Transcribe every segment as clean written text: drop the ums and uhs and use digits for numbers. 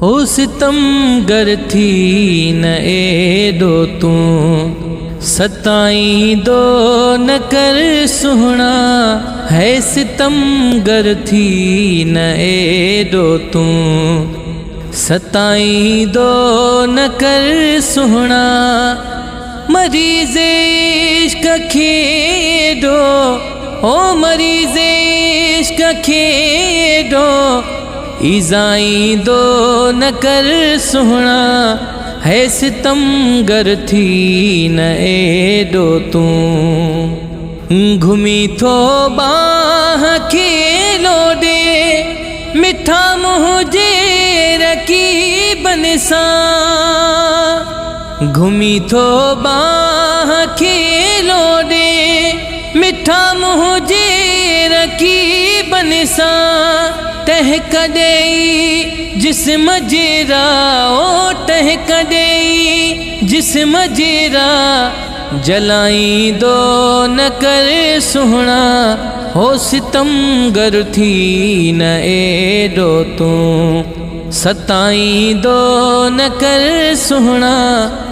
هو ستمگر ٿي نه ايڏو تون، ستائيندو نه ڪر سهڻا، هي ستمگر ٿي نه ايڏو تون، ستائيندو نه ڪر سهڻا، مريض عشق کي ايڏو، او مريض عشق کي ايڏو، ايذائيندو نه ڪر سهڻا، هي ستمگر ٿي نه ايڏو تون. گهمي ٿو ٻانهن کي لوڏي، مٺا منهنجي رقيبن سان. گهمي ٿو ٻانهن کي لوڏي، مٺا منهنجي رقيبن سان. ٽهڪ ڏيئي جسم جيرا، او ٽهڪ ڏيئي جسم جيرا، جلائيندو نه ڪر سهڻا، هو ستمگر ٿي نه ايڏو تون، ستائيندو نه ڪر سهڻا،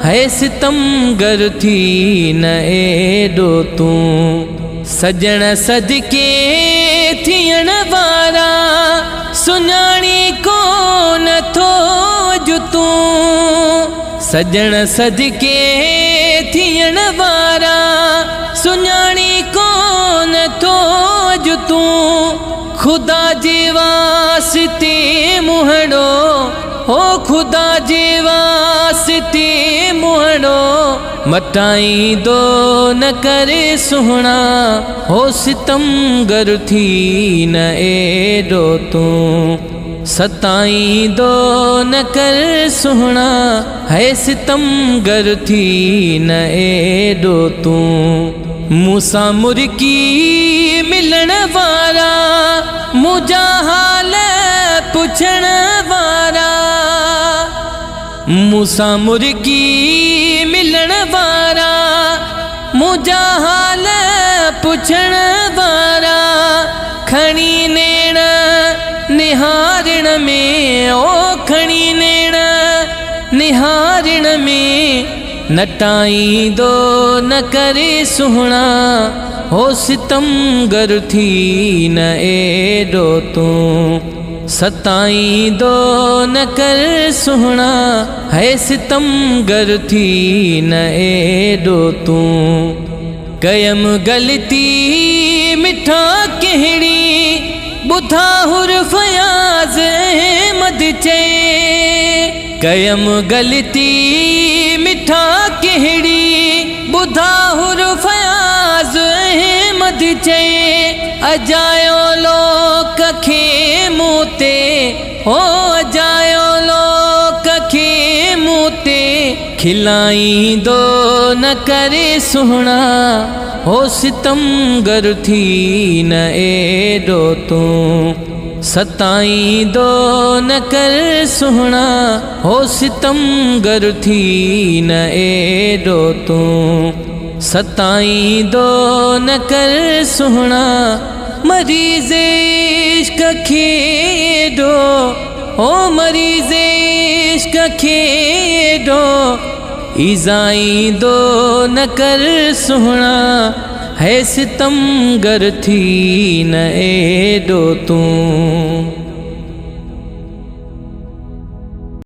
هي ستمگر ٿي نه ايڏو تون. سڄڻ صدقي ٿيڻ وارا، سڃاڻي ڪونه ٿو اڄ تون. سڄڻ صدقي ٿيڻ وارا، سڃاڻي ڪونه ٿو اڄ تون. خدا جي واسطي منهڙو، هو خدا جي واسطي منهڙو، مٽائيندو نه ڪر سهڻا، هو ستمگر ٿي نه ايڏو تون، ستائيندو نه ڪر سهڻا، هي ستمگر ٿي نه ايڏو تون. مون سان مرڪي ملڻ وارا، منهنجا حال پڇڻ وارا. مون سان مرڪي ملڻ وارا، منهنجا حال پڇڻ وارا. کڻي نيڻ نهارڻ ۾، او کڻي نيڻ نهارڻ ۾، نٽائيندو نه ڪر سهڻا، هو ستمگر ٿي نه ايڏو تون، ستائيندو نه ڪر سهڻا، هي ستمگر ٿي نه ايڏو تون. ڪيم غلطي مٺا ڪهڙي، ٻڌا حر فياض احمد چئي. ڪيم غلطي مٺا ڪهڙي، ٻڌا حر فياض احمد چئي. اجايو لوڪ کي مون تي، هو اجايو لوڪ کي مون تي، کلائيندو نه ڪر سهڻا، هو ستمگر ٿي نه ايڏو تون، ستائيندو نه ڪر سهڻا، هو ستمگر ٿي نه ايڏو تون، ستائيندو نه ڪر سهڻا، مريض عشق کي ايڏو، او مريض عشق کي ايڏو، ايذائيندو نه ڪر سهڻا، هي ستمگر ٿي نه ايڏو تون.